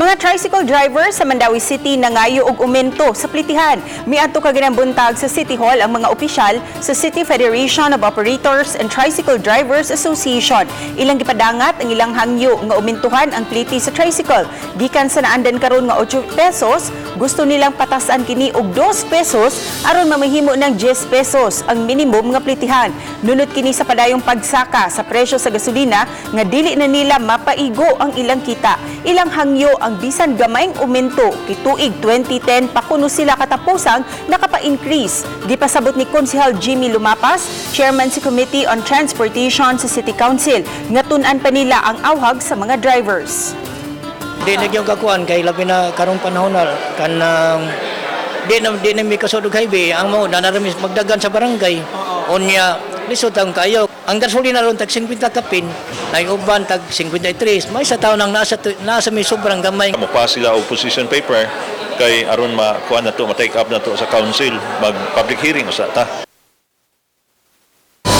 Mga tricycle drivers sa Mandaue City nangayo og aumento sa plitihan. Miadto kaganang buntag sa City Hall ang mga opisyal sa City Federation of Operators and Tricycle Drivers Association. Ilang gipadangat ang ilang hangyo nga umentuhan ang pliti sa tricycle. Gikan sa naandan karon nga 8 pesos, gusto nilang patasan kini og 2 pesos aron mamahimo ng 10 pesos ang minimum nga plitihan. Nunot kini sa padayong pagsaka sa presyo sa gasolina nga dili na nila mapaigo ang ilang kita. Ilang hangyo ang bisan gamayng aumento kay tuig 2010 pa kuno sila katapusang nakapa-increase. Gipasabot ni Konsehal Jimmy Lumapas, chairman sa Committee on Transportation sa City Council, nga tun-an pa nila ang awhag sa mga drivers. Di na gyud kakuan kay labi na karong panahon na kanang di na mi kasud og highway ang mao na na mi magdagan sa barangay. Unya lisod ang kayo. Ang gasolina ron tag 50 kapin, na uban tag 53. May sa taon ang nasa may sobrang gamay. Mo sila og position paper kay aron makuan na to, ma-take up na to sa council, mag public hearing usa ta.